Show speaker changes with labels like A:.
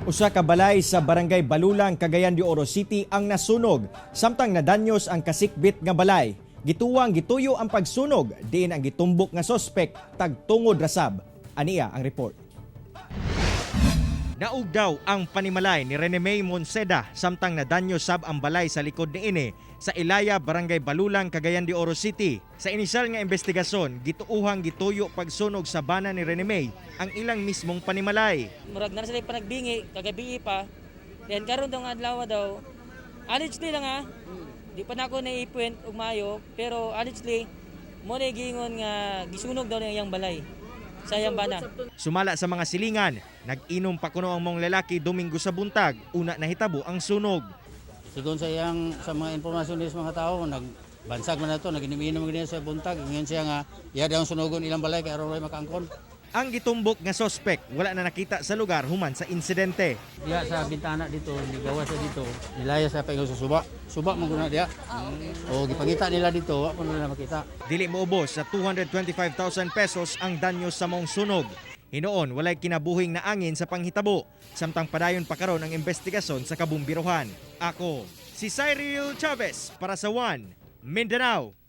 A: Usa ka balay sa Barangay Balulang, Cagayan de Oro City ang nasunog samtang nadanyos ang kasikbit nga balay. Gituwang gituyo ang pagsunog diin ang gitumbok nga sospek tagtungod rasab. Ania ang report. Naug daw ang panimalay ni Rene May Monseda samtang nadanyo sab ang balay sa likod niini sa Ilaya, Barangay Balulang, Cagayan de Oro City. Sa inisyal nga investigasyon, gituuhang gituyo pagsunog sa bana ni Rene May ang ilang mismong panimalay.
B: Murag na sila panagbingi kagabi pa. Then karon daw nga adlaw daw, allegedly lang ah. Di pa nako na-point og maayo, pero allegedly mo na giingon nga gisunog daw niya iyang balay sa iyang bana.
A: Sumala sa mga silingan, nag-inom pa kuno ang maong lalaki Domingo sa buntag, una nahitabo ang sunog.
C: Sigon sa iyang sa mga impormasyon ni sa mga tao, nagbansag man na to, naginom-inom gini sa buntag, ingon siya nga iya daw sunogon ilang balay kay aron way makaangkon.
A: Ang gitumbok nga sospek wala na nakita sa lugar human sa insidente.
C: Diya sa bintana dito, nigawa siya dito, nilaya sa paingon sa suba. Suba man guna diya. O gipangita nila dito, wa pa nila makita.
A: Dili moubos sa 225,000 pesos ang danyo sa maong sunog. Hinuon, walay kinabuhing naangin sa panghitabo, samtang padayon pa karon ang investigasyon sa kabumbirohan. Ako, si Cyril Chavez para sa One Mindanao.